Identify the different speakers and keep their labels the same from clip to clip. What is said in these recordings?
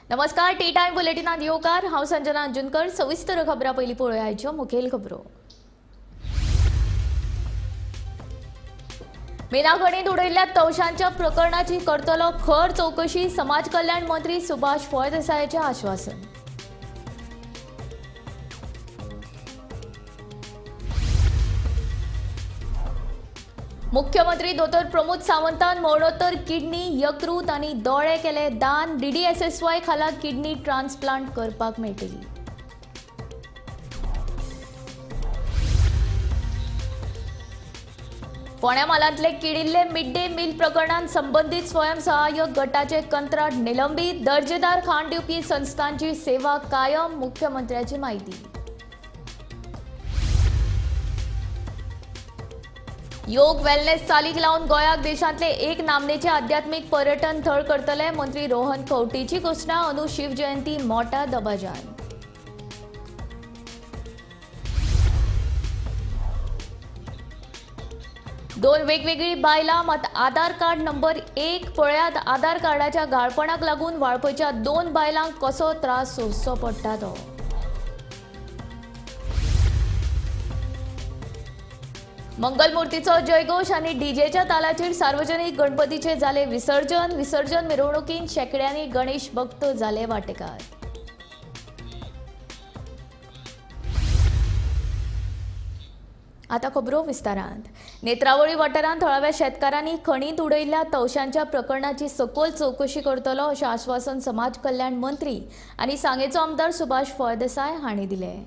Speaker 1: नमस्कार, T time बुलेटिनात येवकार. हांव संजना अंजुनकर. सविस्तर खबरां पयलीं पळोवया मुखेल खबरो. मिनाखणीत उडयल्ल्या तवशांच्या प्रकरणाची करतलो खर चवकशी, समाज कल्याण मंत्री सुभाष फळदेसायाचें आश्वासन. मुख्यमंत्री दोतोर प्रमोद सावंतान मरणोत्तर किडनी, यकृत आनी दोळे केले दान. डीडीएसएसवाय खाला किडनी ट्रान्सप्लांट करपाक मेळटली. फोंड्या म्हालांतले किडिल्ले मिड डे मील प्रकरणांत संबंदीत स्वयंसहाय्यक गटाचे कंत्राट निलंबीत. दर्जेदार खाण दिवपी संस्थांची सेवा कायम, मुख्यमंत्र्याची माहिती. योग वेलनेस चालीक लावन गोंयाक देशांतले एक नामनेचे आध्यात्मिक पर्यटन थळ करतले, मंत्री रोहन खंवटेची घोशणा. अंदू शिवजयंती मोठ्या दबाज्यान. दोन वेगवेगळी बायलां मात आधार कार्ड नंबर 1 पळयात. आधार कार्डाच्या गाळपणाक लागून वाळपयच्या 2 बायलांक कसो त्रास सोंसचो पडटा तो. मंगलमूर्तीचो जयघोष आनी डीजेच्या तालाचेर सार्वजनिक गणपतीचे जाले विसर्जन. विसर्जन मिरवणुकीन शेंकड्यांनी गणेश भक्त जाले वाटेकार. आता खबरो विस्तारांत. नेत्रावळी वाठारांत थळाव्या शेतकारांनी खणींत उडयल्ल्या तवशांच्या प्रकरणाची सखोल चवकशी करतलो अशें आश्वासन समाज कल्याण मंत्री आनी सांगेचो आमदार सुभाष फळदेसाय हांणी दिलें.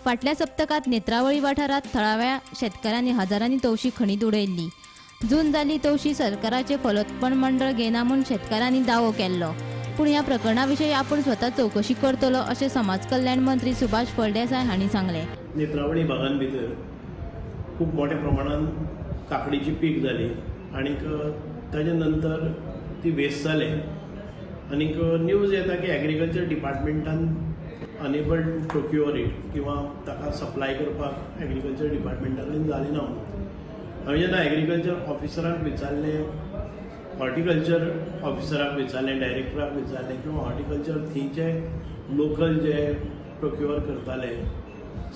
Speaker 2: फाटल्या सप्तकांत नेत्रावळी वाठारांत थळाव्या शेतकारांनी हजारांनी तवशी खणींत उडयल्ली. जून जाली तवशी सरकाराचें फलोत्पन्न मंडळ घेना म्हूण शेतकारांनी दावो केल्लो. पूण ह्या प्रकरणा विशीं आपूण स्वता चवकशी करतलो अशें समाज कल्याण मंत्री सुभाष फळदेसाय हांणी सांगलें.
Speaker 3: नेत्रावळी भागान भितर खूब मोठ्या प्रमाणान काकडीची पीक जाली आनीक ताजे नंतर ती वेस्ट जाले आनीक न्यूज येता की एग्रीकल्चर डिपार्टमेंटान अनेबल टू प्रोक्युअर it किंवा ताका सप्लाय करपाक एग्रीकल्चर डिपार्टमेंटा कडेन जालें ना. हांवें जेन्ना एग्रीकल्चर ऑफिसराक विचारलें, हॉर्टिकल्चर ऑफिसराक विचारलें, डायरेक्टराक विचारलें किंवा हॉर्टिकल्चर थंयचे लोकल जे प्रोक्युअर करताले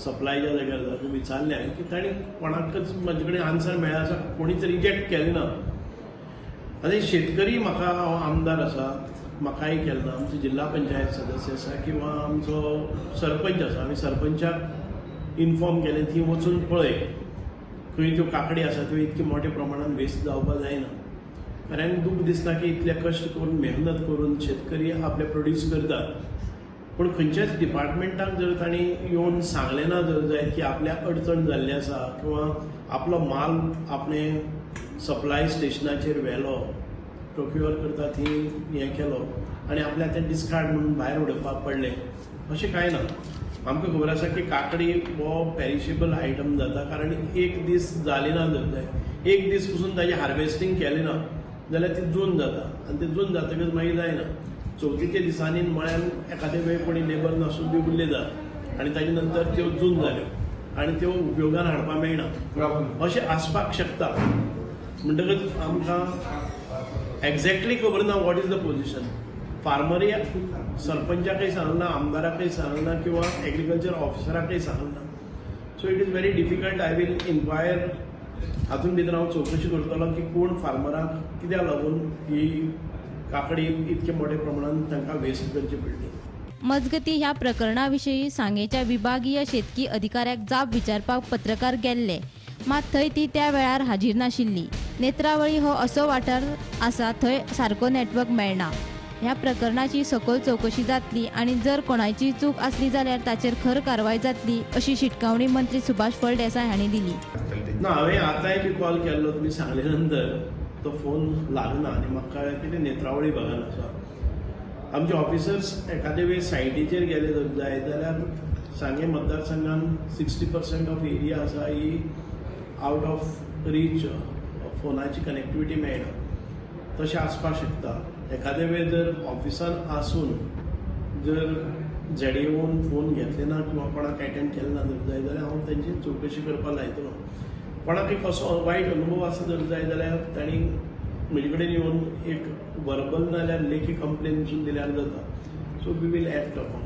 Speaker 3: सप्लाय ज्या जाग्यार जाता ते विचारलें हांवें की तांणी कोणाकच म्हजे कडेन आन्सर मेळ्ळा आसा, कोणीच रिजेक्ट केलें ना. आनी शेतकरी म्हाका, हांव आमदार आसा, म्हाकाय केलें ना, आमचो जिल्हा पंचायत सदस्य आसा किंवा आमचो सरपंच आसा, आमी सरपंचाक इन्फॉर्म केलें थंय वचून पळय खंय त्यो काकडी आसा त्यो इतके मोठ्या प्रमाणान वेस्ट जावपाक जायना. कारण दूख दिसता की इतले कश्ट करून मेहनत करून शेतकरी आपले प्रोड्यूस करतात, पूण खंयच्याच डिपार्टमेंटाक जर तांणी येवन सांगलें ना जर जायत की आपल्याक अडचण जाल्ली आसा किंवा आपलो माल आपणे सप्लाय स्टेशनाचेर व्हेलो, प्रोक्युअर करता थंय हें केलो आनी आपल्याक तें डिस्कार्ड म्हणून भायर उडोवपाक पडलें, अशें कांय ना. आमकां खबर आसा की काकडी हो पेरिशेबल आयटम जाता, कारण एक दीस जाली ना जर जाय, एक दीस पसून ताजें हार्वेस्टींग केलें ना जाल्यार ती जून जाता आनी ती जून जातकच मागीर जायना. चवथीच्या दिसांनी मळ्यान एखादे वेळ कोणी लेबर नासून बी उरले जात आनी ताजे नंतर त्यो जून जाल्यो आनी त्यो उपयोगान हाडपाक मेळना, अशें आसपाक शकता. म्हणटकच आमकां एक्झॅक्टली खबर ना what is the position. फार्मरय सरपंचाकय सांगना, आमदाराकय सांगना किंवा एग्रीकल्चर ऑफिसराकय सांगना. So it is very difficult. I will inquire. हातून भितर हांव चवकशी करतलो की कोण फार्मराक कित्याक लागून ही काकडी इतके मोठ्या प्रमाणान तांकां वेस्ट करची पडली.
Speaker 2: मजगती ह्या प्रकरणा विशीं सांगेच्या विभागीय शेतकी अधिकाऱ्याक जाप विचारपाक पत्रकार गेल्ले, मात थंय ती त्या वेळार हाजीर नाशिल्ली. नेत्रावळी हो असो वाठार आसा थंय सारको नेटवर्क मेळना. ह्या प्रकरणाची सखोल चवकशी जातली आनी जर कोणाची चूक आसली जाल्यार ताचेर खर कारवाय जातली अशी शिटकावणी मंत्री सुभाष फळदेसाय हांणी दिली.
Speaker 3: ना, हांवें आतांय बी कॉल केल्लो तुमी सांगले नंतर तो फोन लागना आनी म्हाका कळ्ळें की ते नेत्रावळी भागान आसा. आमचे ऑफिसर्स एखादे वेळ सायटीचेर गेले जर जाय जाल्यार सांगें मतदारसंघान 60% ऑफ एरिया आसा ही आवट ऑफ रीच, फोनाची कनेक्टिविटी मेळना, तशें आसपाक शकता. एखादे वेळ जर ऑफिसान आसून जर झेडीओन फोन घेतले ना किंवा कोणाक एटेंड केलें ना जर जाय जाल्यार हांव तांची चवकशी करपाक लायतलो. कोणाकय कसो वायट अनुभव आसा जर जाय जाल्यार तांणी म्हजे कडेन येवन एक वर्बल नाजाल्यार लेखी कंप्लेन पसून दिल्यार जाता. So we will act upon.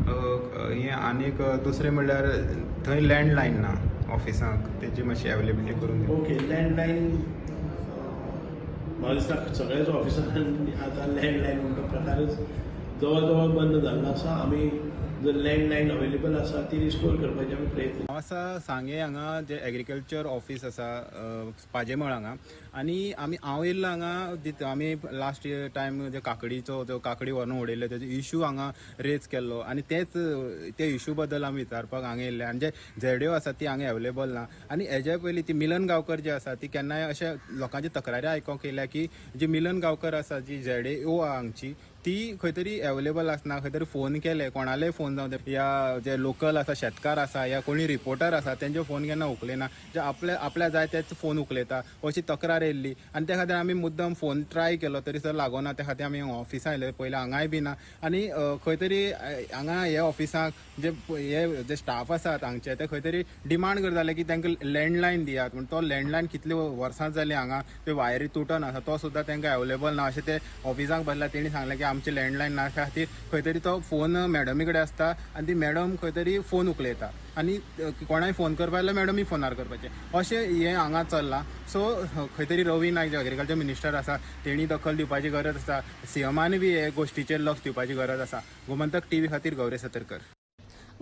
Speaker 4: हें आनीक दुसरें म्हणल्यार थंय लँडलायन ना ऑफिसाक, तेजी मातशी एवेलेबिलिटी करून दिवप.
Speaker 3: ओके, लँडलायन म्हाका दिसता सगळ्याच ऑफिसांनी आतां लँडलायन म्हणटा प्रकारच जवळ जवळ बंद जाल्लो आसा. आमी जर लँडलायन अवेलेबल आसा ती रिस्टोर करपाचे आमी प्रयत्न.
Speaker 4: हांव आसा सांगे हांगा जे एग्रीकल्चर ऑफीस आसा पाजेमळ हांगा, आनी आमी हांव येयल्लो हांगा आमी लास्ट इयर टायम जे काकडीचो जो काकडी व्हरून उडयल्ले तेजो इशू हांगा रेज केल्लो आनी तेच ते इशू बद्दल आमी विचारपाक हांगा येयल्ले. आनी जे झेड्यो आसा ती हांगा एवेलेबल ना. आनी हेज्या पयलीं ती मिलन गांवकर जी आसा ती केन्नाय अशे लोकांची तक्रारी आयकोंक येयल्या की जी मिलन गांवकर आसा जी झेडे ओ हांगची ती खंय तरी एवेलेबल आसना, खंय तरी फोन केले कोणालेय फोन जावं ते या जे लोकल आसा शेतकार आसा या कोणी रिपोर्टर आसा तेंचे फोन केन्ना उखलेना, जे आपल्या आपल्या जाय तेच फोन उखलयता अशी तक्रार येयल्ली. आनी त्या खातीर आमी मुद्दम फोन ट्राय केलो तरी सर लागोना. त्या खातीर आमी ऑफिसान आयले पयलीं, हांगाय बी ना. आनी खंय तरी हांगा हे ऑफिसाक जे हे जे स्टाफ आसात हांगचे ते खंय तरी डिमांड करताले की तांकां लँडलायन दियात, पूण तो लँडलायन कितले वर्सां जालीं हांगा ते वायरी तुटन आसा तो सुद्दां तांकां एवेलेबल ना अशें ते ऑफिसाक बसला. तेणी सांगलें की आमचें लँडलायन ना, त्या खातीर खंय तरी तो फोन मॅडमी कडेन आसता आनी ती मॅडम खंय तरी फोन उखलयता आनी कोणाय फोन करपा जाल्यार मॅडमी फोनार करपाचें अशें हें हांगा चल्लां. सो खंय तरी रवी नायक जे एग्रीकल्चर मिनिस्टर आसा तेणी दखल दिवपाची गरज आसा, सीएमान बी हे गोश्टीचेर लक्ष दिवपाची गरज आसा. गोमंतक टीव्ही खातीर गौरी सतरकर.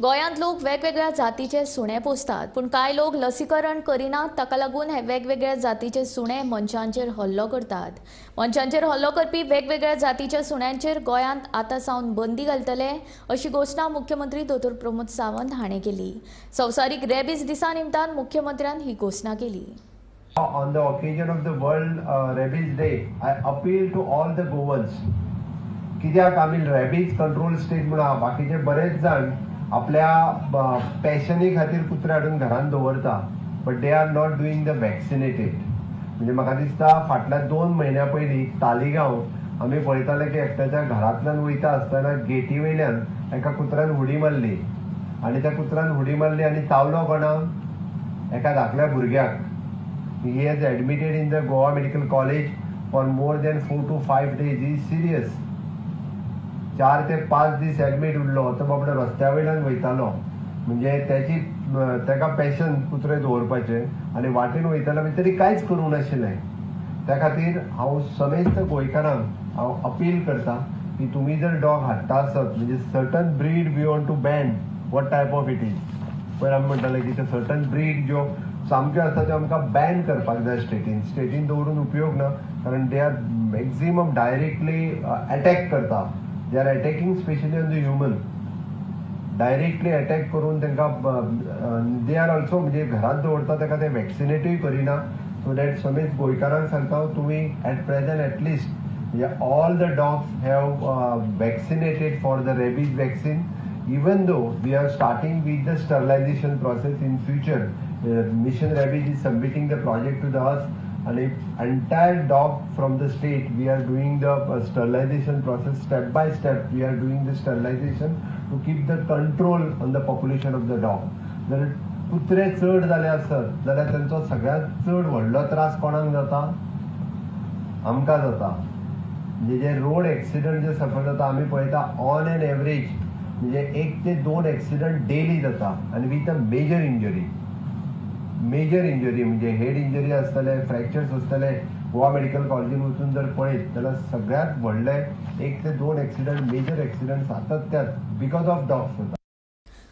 Speaker 1: गोंयांत लोक वेगवेगळ्या जातीचे सुणे पोसतात, पूण कांय लोक लसीकरण करिनात. ताका लागून हे वेगवेगळ्या जातीचे सुणे मनशांचेर हल्लो करतात. मनशांचेर हल्लो करपी वेगवेगळ्या जातीच्या सुण्यांचेर गोंयांत आतां सावन बंदी घालतले अशी घोशणा मुख्यमंत्री दोतोर प्रमोद सावंत हाणें केली. संवसारीक रेबीज दिसा निमतान मुख्यमंत्र्यान ही घोशणा केली.
Speaker 5: On the occasion of the World Rabies Day, I appeal to all the Goans. कित्याक आमी रेबीज कंट्रोल स्टेट म्हणून आहा, बाकीचे बरेच जाण आपल्या पॅशनी खातीर कुत्रे हाडून घरान दवरता, but they are not doing the vaccinated. म्हणजे म्हाका दिसता फाटल्या 2 म्हयन्या पयलीं तालिगांव आमी पळयताले की एकट्याच्या घरांतल्यान वयता आसतना गेटी वयल्यान एका कुत्र्यान उडी मारली आनी त्या कुत्र्यान उडी मारली आनी चावलो कोणाक, एका धाकल्या भुरग्याक. He has admitted in the Goa Medical College for more than 4 to 5 days. He is serious. 4 ते 5 दीस एडमीट उरलो. तो बाबडो रस्त्या वयल्यान वयतालो, म्हणजे त्याची ताका पॅशन कुत्रे दवरपाचें आनी वाटेन वयतालो म्हणजे तरी कांयच करूंक नाशिल्लें. त्या खातीर हांव समेस्त गोंयकारांक हांव अपील करता की तुमी जर डॉग हाडटा आसत म्हणजे certain breed we want to ban, what type of it is. पयर आमी म्हणटाले की ते सर्टन ब्रीड ज्यो सामक्यो आसता त्यो आमकां बॅन करपाक जाय स्टेटीन. स्टेटीन दवरून उपयोग ना, कारण they are maximum directly attack करता. They are attacking specially on the human, directly attack करून तांकां they are also म्हणजे घरांत दवरता ताका ते वॅक्सिनेटूय करिना. सो that समेत गोंयकारांक सांगता तुमी एट प्रेझेंट एटलिस्ट म्हणजे all the dogs have vaccinated for the rabies vaccine. Even though we are starting with the sterilization process in future, Mission Rabies is submitting the project to the us, and if entire dog from the state we are doing the sterilization process step by step. We are doing the sterilization to keep the control on the population of the dog. जर कुत्रे चड जाले आसत जाल्यार तांचो सगळ्यांत चड व्हडलो त्रास कोणाक जाता, आमकां जाता. म्हणजे जे रोड एक्सिडंट जे सफर जाता आमी पळयता ऑन एन एवरेज म्हणजे 1 ते 2 एक्सिडंट डेली जाता आनी with a major injury. Major injury म्हणजे हेड इंजरी आसतले, फ्रॅक्चर्स आसतले. गोवा मेडिकल कॉलेजीन वचून जर पळयत जाल्यार सगळ्यांत व्हडले 1 ते 2 एक्सिडंट मेजर एक्सिडंट सातत्यान because of dogs जाता.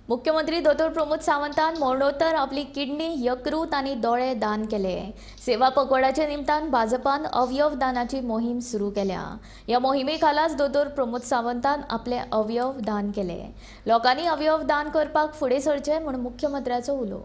Speaker 1: मुख्यमंत्री दोतोर प्रमोद सावंतान मरणोत्तर आपली किडनी, यकृत आनी दोळे दान केले. सेवा पखवाड्याच्या निमतान भाजपान अवयव दानाची मोहीम सुरू केल्या. ह्या मोहिमे खालाच दोतोर प्रमोद सावंतान आपले अवयव दान केले. लोकांनी अवयव दान करपाक फुडें सरचें म्हूण मुख्यमंत्र्याचो उलो.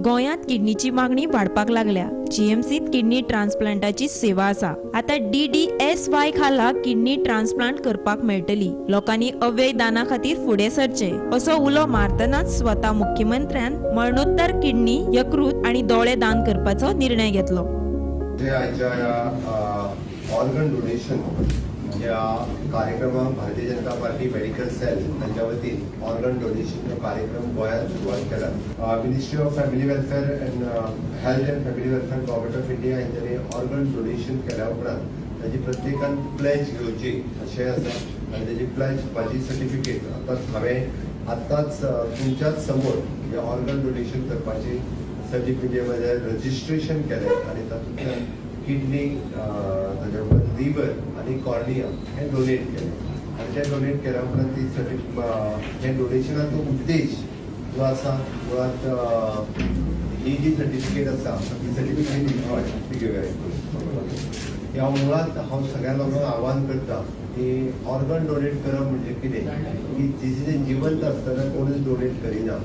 Speaker 2: गोंयांत किडनीची मागणी वाडपाक लागल्या. जीएमसीत किडनी ट्रान्सप्लांटाची सेवा आसा. आतां DDSY खाला किडनी ट्रान्सप्लांट करपाक मेळटली. लोकांनी अवयव दाना खातीर फुडें सरचें असो उलो मारतनाच स्वता मुख्यमंत्र्यान मरणोत्तर किडनी, यकृत आनी दोळे दान करपाचो निर्णय घेतलो.
Speaker 5: जे आयच्या ह्या ऑर्गन डोनेशन ह्या कार्यक्रमाक Bharatiya Janata party medical sale हांच्या वतीन ऑर्गन डोनेशनचो कार्यक्रम गोंयांत सुरवात केला. Ministry of Family Welfare and Health and Family Welfare, Government of India हांच्यांनी ऑर्गन डोनेशन केल्या उपरांत ताजी प्रत्येकान प्लेज घेवची अशें आसा आनी ताजी प्लेज म्हाजी सर्टिफिकेट आतांच हांवें आत्ताच तुमच्याच समोर म्हणजे ऑर्गन डोनेशन करपाची सर्टिफिकेट म्हजें रजिस्ट्रेशन केलें आनी तातूंतल्यान किडनी, ताज्या उपरांत लिवर आनी कॉर्निया हें डोनेट केलें आनी तें डोनेट केल्या उपरांत ती हें डोनेशनाचो उद्देश जो आसा मुळांत ही जी सर्टिफिकेट आसा ही सर्टिफिकेट, हय, ती घेवया. ह्या मुळांत हांव सगळ्या लोकांक आव्हान करता की ऑर्गन डोनेट करप म्हणजे कितें की डिसिजन जिवंत आसतना कोणूच डोनेट करिना.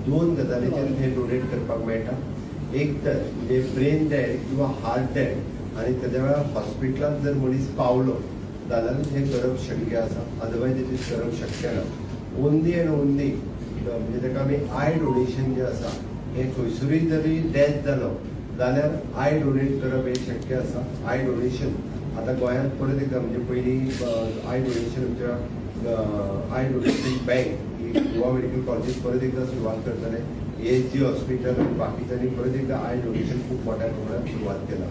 Speaker 5: दोन गजालीचेर हें डोनेट करपाक मेळटा. एक तर म्हणजे ब्रेन डेड किंवा हार्ट डेड आनी तेज्या वेळार हॉस्पिटलांत जर मनीस पावलो जाल्यारूच हें करप शक्य आसा, अदरवायज it is करप शक्य ना. ओन्ली एंड ओन्ली म्हणजे ताका आमी I donation जें आसा हें खंयसरूय जरी डेथ जालो जाल्यार I donate करप हें शक्य आसा. I donation आतां गोंयांत परत एकदां म्हणजे पयलीं I donation आमच्या I donation bank ही गोवा मेडिकल कॉलेजीत परत एकदां सुरवात करतले. एएसजी हॉस्पिटल आनी बाकीच्यांनी परत एकदां I donation खूब मोठ्या प्रमाणात सुरवात केला.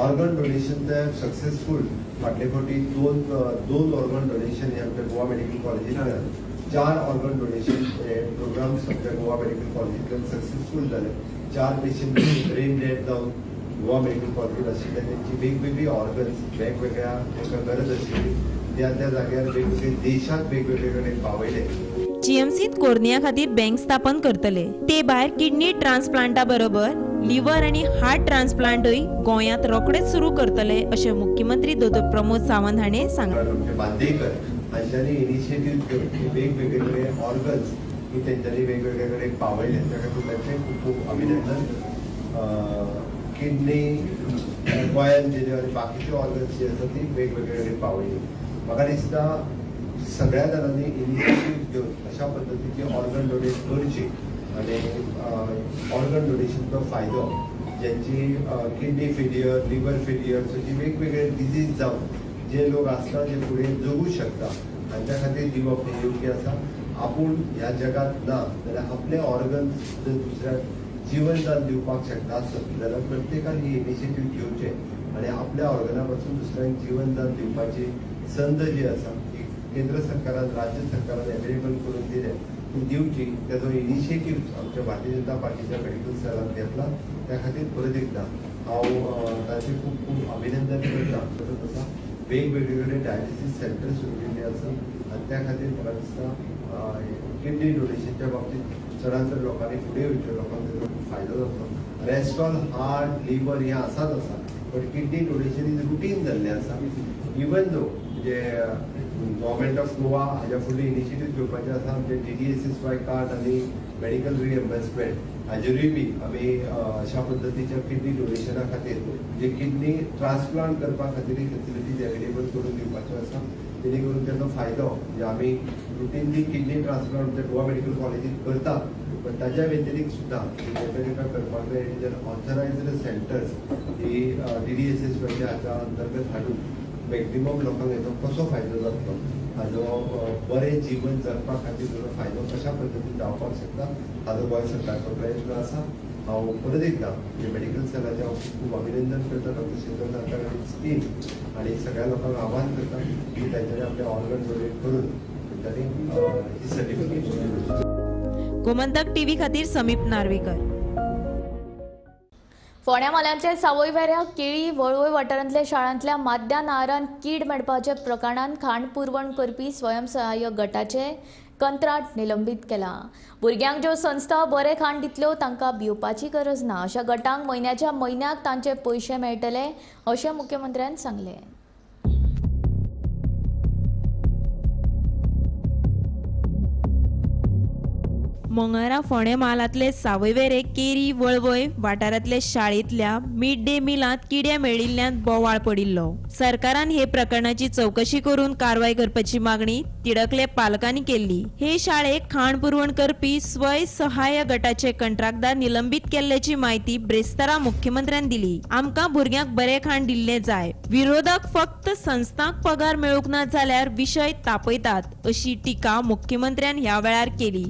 Speaker 5: ऑर्गन डोनेशन ते सक्सेसफूल फाटले फावटी दोन दोन ऑर्गन डोनेशन हे आमच्या गोवा मेडिकल कॉलेजींतल्यान, चार ऑर्गन डोनेशन हे प्रोग्राम्स आमच्या गोवा मेडिकल कॉलेजींतल्यान सक्सेसफूल जाले. चार पेशंट ब्रेन डेड जावन गोवा मेडिकल कॉलेजीत आशिल्ले, तेंची वेगवेगळी ऑर्गन्स वेगवेगळ्या तांकां गरज आशिल्ली त्या त्या जाग्यार वेगवेगळे देशांत वेगवेगळे कडेन पावयले.
Speaker 2: जीएमसीत कोर्निया खातीर बँक स्थापन करतले. ते भायर किडनी ट्रान्सप्लांटा बरोबर लिव्हर आनी हार्ट ट्रान्सप्लांटूय गोंयांत रोखडेच सुरू करतले अशें मुख्यमंत्री दोतोर प्रमोद सावंत हाणें सांगलें.
Speaker 5: आमचे बांदेकर हांच्यांनी इनिशिएटीव घेवन की वेगवेगळे कडेन ऑर्गन्स ही तेंच्यांनी वेगवेगळे कडेन पावयले, त्या खातीर तांचें खूब खूब अभिनंदन. किडनी गोंयांत दिल्यो आनी बाकीचे ऑर्गन्स जी आसा ती वेगवेगळे कडेन पावयली. म्हाका दिसता सगळ्या जाणांनी इनिशिएटीव घेवन अशा पद्दतीची ऑर्गन डोनेट करची आनी ऑर्गन डोनेशनचो फायदो ज्यांची किडनी फेलियर, लिवर फेलियर अशी वेगवेगळे डिजीज जावन जे लोक आसता जे फुडें जगू शकता हांच्या खातीर दिवप हें योग्य आसा. आपूण ह्या जगांत ना जाल्यार आपले ऑर्गन्स जर दुसऱ्याक जिवनदान दिवपाक शकता आसत जाल्यार प्रत्येकान ही इनिशिएटीव घेवचें आनी आपल्या ऑर्गना पासून दुसऱ्यांक जिवनदान दिवपाची संद जी आसा ती केंद्र सरकारान, राज्य सरकारान एवेलेबल करून दिल्या ती दिवची. तेजो इनिशिएटीव आमच्या भारतीय जनता पार्टीच्या मेडिकल सेलान घेतला, त्या खातीर परत एकदां हांव तांचें खूब खूब अभिनंदन करता. तसोच आसा वेगवेगळे कडेन डायलिसीस सेंटर सुरू केल्ली आसा आनी त्या खातीर म्हाका दिसता किडनी डोनेशनच्या बाबतींत चडांत चड लोकांनी फुडें येवचें, लोकांक तेजो खूब फायदो जातलो. रेस्ट ऑल हार्ट लिवर हें आसाच आसा, but kidney donation is routine जाल्लें आसा. इवन दो म्हणजे गव्हर्मेंट ऑफ गोवा हाज्या फुडले इनिशिएटीव घेवपाचें आसा आमचे DDSSY card आनी मेडिकल रिएम्बर्समेंट हाजेरूय बी आमी अशा पद्दतीच्या किडनी डोनेशना खातीर म्हणजे किडनी ट्रान्सप्लांट करपा खातीर फेसिलिटीज एवेलेबल करून दिवपाच्यो आसा, जेणे करून ताजो फायदो म्हणजे आमी रुटीनली किडनी ट्रान्सप्लांट आमच्या गोवा मेडिकल कॉलेजीत करतात, पण ताज्या व्यतिरिक्त सुद्दां जेका जेका करपाक जाय जर ऑथरायज्ड सेंटर्स ही DDSSY हाच्या अंतर्गत हाडून मॅक्झिमम लोकांक हेजो कसो फायदो जातलो, हाजो बरें जीवन जगपा खातीर ताजो फायदो कशा पद्दतीन जावपाक शकता हाजो गोंय सरकारचो प्रयत्न आसा. हांव परत एकदां म्हणजे मेडिकल सेलाचें हांव खूब खूब अभिनंदन करता डॉक्टर शेतकर सरकार आनी टीम आनी सगळ्या लोकांक आव्हान करता की तांच्यांनी आपले ऑर्गन डोनेट करून तांच्यांनी ही सर्टिफिकेट.
Speaker 2: गोमंतक टीव्ही खातीर समीप नार्वेकर.
Speaker 1: फोंड्या म्हालांतल्या सावयवेऱ्या केळी वळवय वाठारांतल्या शाळांतल्या माध्यान आहारान कीड मेळपाच्या प्रकरणांत खाण पुरवण करपी स्वयंसहाय्य गटाचे कंत्राट निलंबीत केला. भुरग्यांक ज्यो संस्था बरें खाण दितल्यो तांकां भिवपाची गरज ना, अशा गटांक म्हयन्याच्या म्हयन्याक तांचे पयशे मेळटले अशें मुख्यमंत्र्यान सांगलें.
Speaker 6: मंगळारा फोंडें म्हालांतले सावयवेरें केरी वळवय वाठारांतले शाळेंतल्या मिड डे मिलांत किडे मेळिल्ल्यान बोवाळ पडिल्लो. सरकारान हे प्रकरणाची चवकशी करून कारवाय करपाची मागणी तिडकले पालकांनी केल्ली. हे शाळेक खाण पुरवण करपी स्वयं सहाय्य गटाचे कंत्राटदार निलंबीत केल्ल्याची म्हायती ब्रेस्तारा मुख्यमंत्र्यान दिली. आमकां भुरग्यांक बरें खाण दिल्लें जाय, विरोधक फक्त संस्थांक पगार मेळूंक ना जाल्यार विशय तापयतात अशी टिका मुख्यमंत्र्यान ह्या वेळार केली.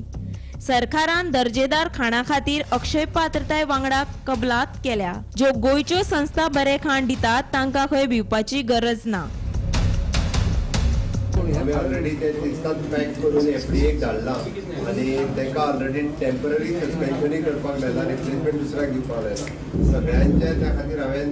Speaker 6: सरकारान दर्जेदार खाणा खातीर अक्षय पात्रताय वांगडा कबलात केल्या. ज्यो गोंयच्यो संस्था बरें खाण दितात तांकां खंय भिवपाची गरज ना.
Speaker 5: आमी ऑलरेडी ते दिसतात पॅक करून एफडीएक धाडलां आनी तांकां ऑलरेडी टेम्पररी सस्पेन्शनूय करपाक लायलां, रिप्लेसमेंट दुसऱ्याक दिवपाक लायलां सगळ्यांचे. त्या खातीर हांवें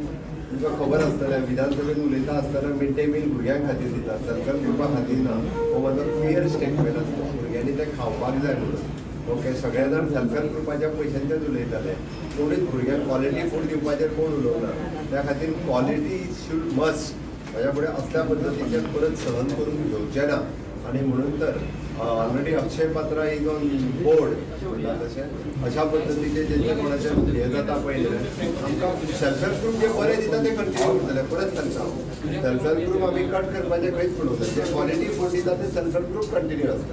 Speaker 5: तुमकां खबर आसतलें, विधानसभेत उलयता आसतना मिड डे मील भुरग्यां खातीर दिता, सरकार दिवपा खातीर ना. हो म्हाजो क्लियर स्टेटमेंट आसता, भुरग्यांनी तें खावपाक जाय म्हणून. ओके, सगळे जाण सेल्फ हेल्प ग्रुपाच्या पयशांचेच उलयताले, कोणूच भुरग्यांक क्वॉलिटी फूड दिवपाचेर कोण उलोवना. त्या खातीर क्वॉलिटी should must. म्हाज्या फुडें असल्या पद्दतीचें परत सहन करून घेवचें ना आनी म्हणून तर already Akshaya Patra is on board म्हणटा तशें अशा पद्दतीचे जेंचे कोणाचें हें जाता पळय, आमकां सेल्फ हेल्प ग्रूप जे बरें दिता ते कंटिन्यू उरतले. परत सांगता, सेल्फ हेल्प ग्रूप आमी कट करपाचें खंयच म्हणूंक ना. जे क्वॉलिटी फूड दिता ते सेल्फ हेल्प ग्रूप कंटिन्यू आसता.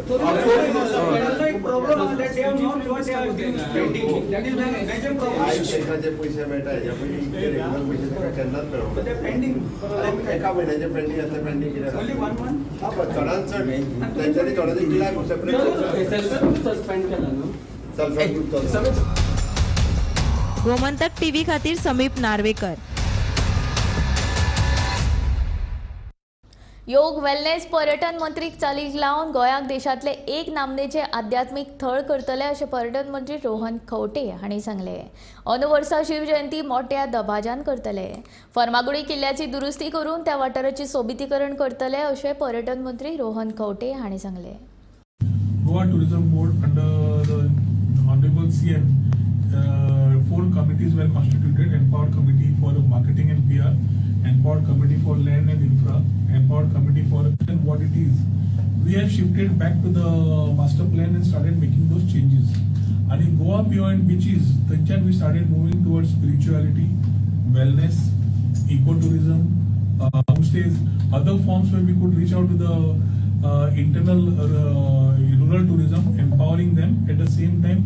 Speaker 7: एक problem is that they have not what they are doing. That is the major problem.
Speaker 5: आयज तांकां जे पयशे मेळटा हेज्या पयलीं इतके रेगुलर पयशे तांकां केन्नाच
Speaker 7: But they're
Speaker 5: मेळूंक
Speaker 7: pending.
Speaker 5: ना. एका म्हयन्याचे पेंडींग आसता, पेंडींग कितें?
Speaker 7: Only one month.
Speaker 5: हा, पण चडांत चड तेंच्यांनी थोड्यांनी बिलाक सेपरेट
Speaker 7: सस्पेंड केला न्हू.
Speaker 5: सेल्फ हेल्प ग्रूप चलता.
Speaker 6: गोमंतक टीव्ही खातीर समीप नार्वेकर.
Speaker 1: योग वेलनेस पर्यटन मंत्रीक चालीक लावन गोंयाक देशांतले एक नामनेचे आध्यात्मीक थळ करतले अशें पर्यटन मंत्री रोहन खंवटे हांणी सांगलें. अंदू वर्सा शिवजयंती मोठ्या दबाज्यान करतले. फर्मागुडी किल्ल्याची दुरुस्ती करून त्या वाठाराची सोबितीकरण करतले अशें पर्यटन मंत्री रोहन खंवटे हांणी सांगलें.
Speaker 8: Goa Tourism Board under the Honorable CM, four committees were constituted: Empowered Committee for Marketing and PR, Empowered Committee for Land and Infra, Empowered Committee for and what it is. We have shifted back to the master plan and started making those changes. And in Goa Beyond Beaches, थंयच्यान we started moving towards spirituality, wellness, ecotourism, homestays, other forms where we could reach out to the internal rural tourism, empowering them, at the same time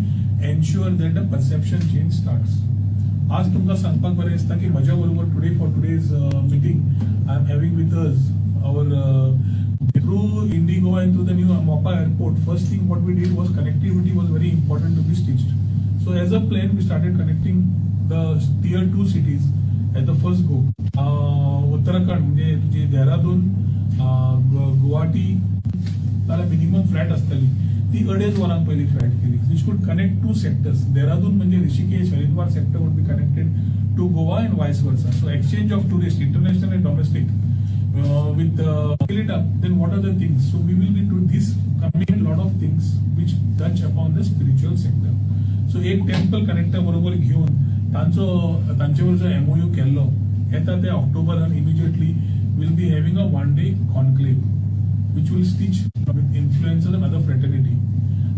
Speaker 8: ensure that the perception change starts. आज तुमकां सांगपाक बरें दिसता की म्हज्या बरोबर today, for today's meeting, I am having with us our through IndiGo and through the new Mopa airport. First thing what we did was connectivity was very important to be stitched. So as a plan, we started connecting the tier 2 cities at the first go. Uttarakhand म्हणजे तुजी देहरादून, गुवाहाटी नाल्यार minimum flight आसतली ती अडेज वरां पयली flight केली, which could connect two sectors. Dehradun म्हणजे Rishikesh, Haridwar sector would be connected to Goa and vice versa. So exchange of tourist, international and domestic, with scale it up, then what are the things? So we will be to this coming a lot of things which touch upon the spiritual sector. So एक temple कनेक्टा बरोबर घेवन तांचो तांचे बरोबर जो MOU केल्लो येता ते ऑक्टोबरान immediately will be having a one day conclave which will stitch with influencers and other fraternity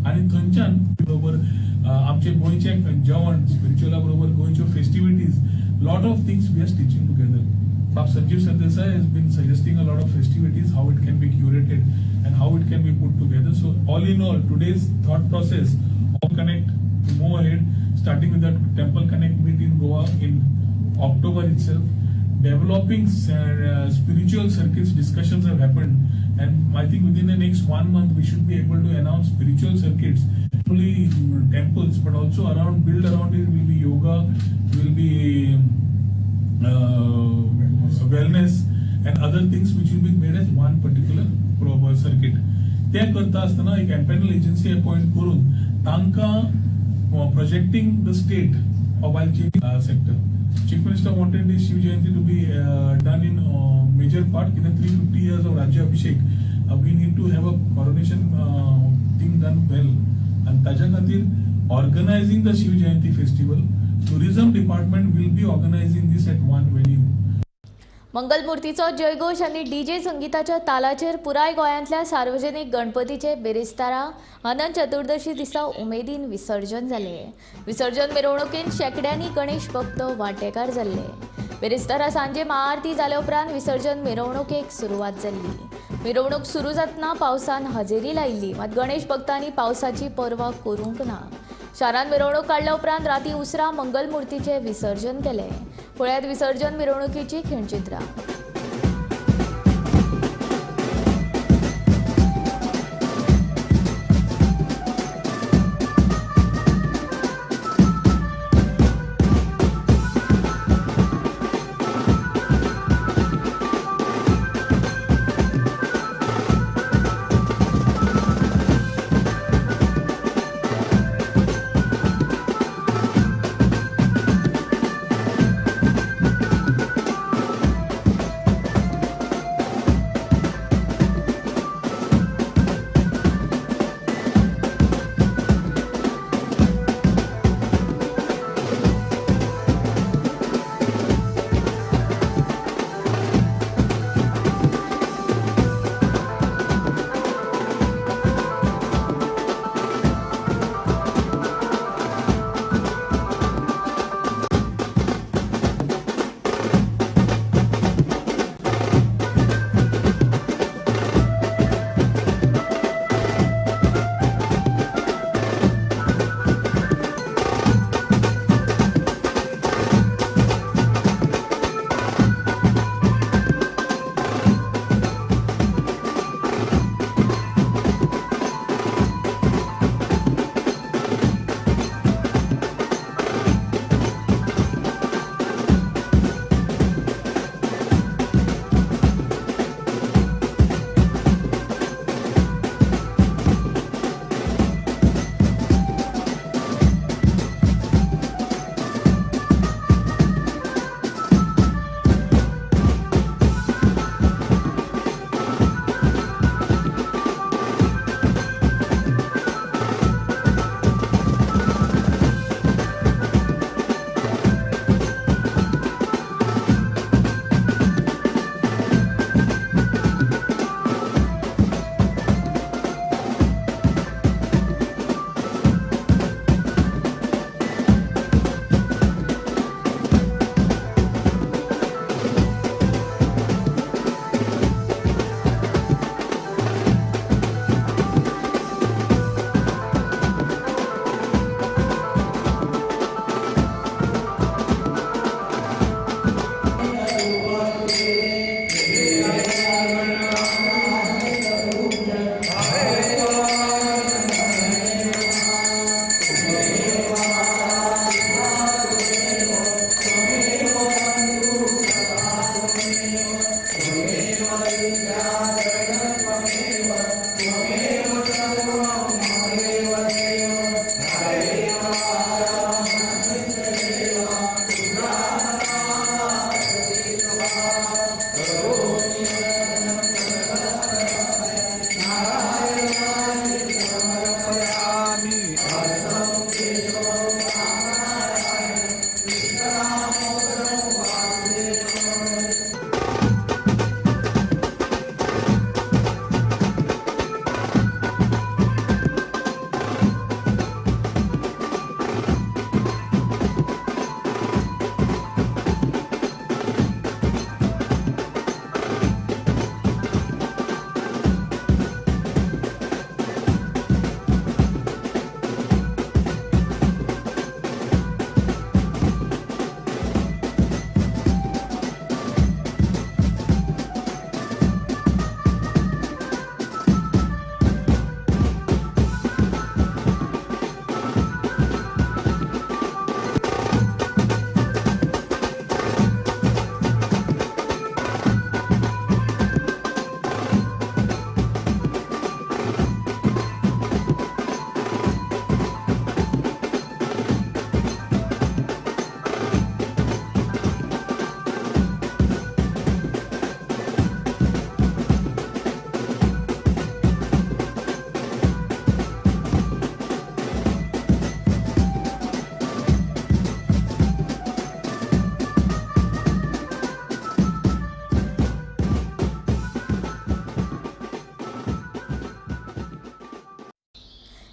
Speaker 8: आणि थंयच्यान बरोबर आमचे गोंयचे जेवण स्पिरिच्युअला बरोबर गोंयच्यो festivities, lot of things we are stitching together. Bab Sanjeev Sardesai has been suggesting a lot of festivities, how it can be curated and how it can be put together. So all in all, today's thought process of connect to move ahead, starting with the Temple Connect meet in Goa in October itself, developing spiritual circuits discussions have happened, and I think within the next one month we should be able to announce spiritual circuits, not only temples but also around, build around it will be yoga, will be wellness and other things which will be made as one particular proper circuit. ते करता आसतना एक empanel agency appoint करून तांकां projecting the state while changing sector. Chief Minister wanted this Shiv Jayanti to be done in major part. In the 350 years of Rajya Abhishek, we need to have a coronation thing done well. And ताज्या खातीर organizing the Shiv Jayanti festival, tourism department will be organizing this at one venue.
Speaker 1: मंगलमुर्तीचो जयघोश आनी DJ संगीताच्या तालाचेर पुराय गोंयांतल्या सार्वजनीक गणपतीचे बिरेस्तारा अनंत चतुर्दशी दिसा उमेदीन विसर्जन जालें. विसर्जन मिरवणुकेन शेंकड्यांनी गणेश भक्त वांटेकार जाल्ले. बिरेस्तारा सांजे महाआरती जाल्या उपरांत विसर्जन मिरवणुकेक सुरवात जाल्ली. मिरवणूक सुरू जातना पावसान हजेरी लायिल्ली, मात गणेश भक्तांनी पावसाची पर्वा करूंक ना. शारांत मिरवणूक काडल्या उपरांत राती उसरां मंगलमुर्तीचें विसर्जन केलें. पळयात विसर्जन मिरवणुकीची खिणचित्रां.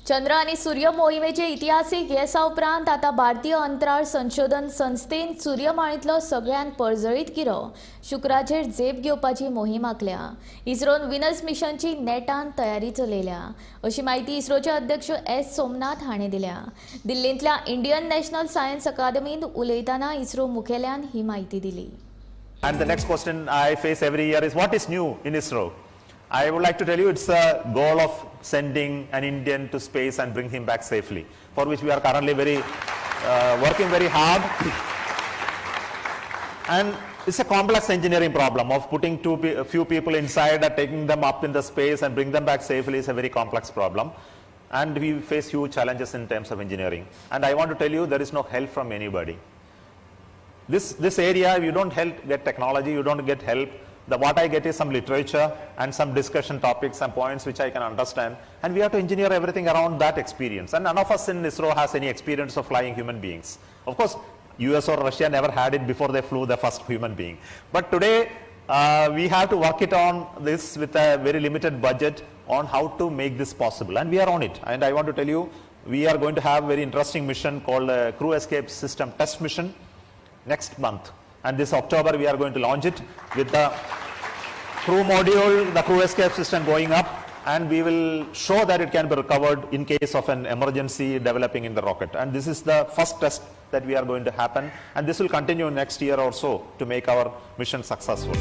Speaker 1: चंद्र आनी सूर्य मोहिमेचे इतिहासीक येसा उपरांत आतां भारतीय अंतराळ संशोधन संस्थेन सूर्यमाळेंतलो सगळ्यांत पर्जळीत गिरो शुक्राचेर झेप घेवपाची मोहीम आंखल्या. इस्रोन विनस मिशनची नेटान तयारी चलयल्या अशी म्हायती इस्रोचे अध्यक्ष एस सोमनाथ हाणें दिल्या. दिल्लींतल्या इंडियन नॅशनल सायन्स अकादमींत उलयतना इस्रो मुखेल्यान ही म्हायती दिली.
Speaker 9: And the next question I face every year is, what is new in ISRO? I would like to tell you it's a goal of sending an Indian to space and bring him back safely, for which we are currently working very hard. And it's a complex engineering problem of putting a few people inside and taking them up in the space and bring them back safely is a very complex problem. And we face huge challenges in terms of engineering. And I want to tell you, there is no help from anybody. This area, you don't help get technology, you don't get help. What I get is some literature and some discussion topics and points which I can understand. And we have to engineer everything around that experience. And none of us in ISRO has any experience of flying human beings. Of course, US or Russia never had it before they flew the first human being. But today, we have to work it on this with a very limited budget on how to make this possible. And we are on it. And I want to tell you, we are going to have a very interesting mission called Crew Escape System Test Mission next month. And this October, we are going to launch it with the crew module, the crew escape system going up, and we will show that it can be recovered in case of an emergency developing in the rocket. And this is the first test that we are going to happen, and this will continue next year or so to make our mission successful.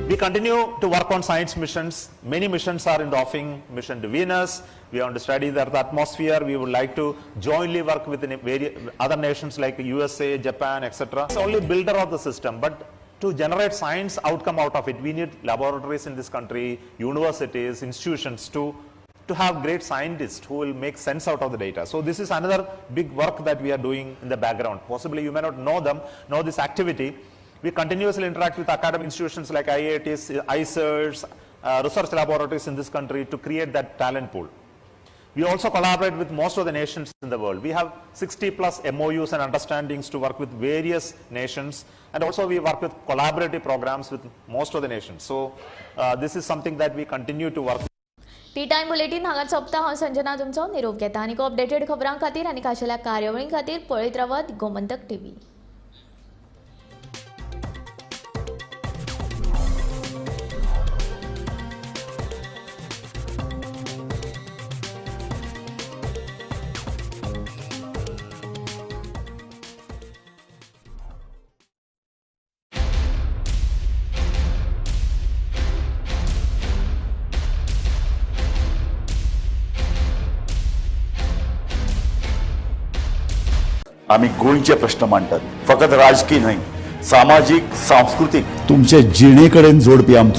Speaker 9: We continue to work on science missions. Many missions are in the offing. Mission to Venus, we want to study the Earth atmosphere. We would like to jointly work with various other nations like USA, Japan, etc. It's only builder of the system, but to generate science outcome out of it, we need laboratories in this country, universities, institutions to have great scientists who will make sense out of the data. So this is another big work that we are doing in the background. Possibly you may not know this activity. We continuously interact with academic institutions like IITs, IISERs, research laboratories in this country to create that talent pool. We also collaborate with most of the nations in the world. We have 60 plus MOUs and understandings to work with various nations, and also we work with collaborative programs with most of the nations. So this is something that we continue to work with.
Speaker 1: Tea time bulletin हांगा सोंपता. हांव संजना तुमचो निरोप घेता आनी updated खबरां खातीर आनी खाशेल्या कार्यावळीं खातीर पळयत रावात गोमंतक टीव्ही.
Speaker 10: आमी गोंयचे प्रश्न मांडटात, फकत राजकीय न्हय, सामाजीक, सांस्कृतीक, तुमचे जिणे कडेन जोडपी आमचो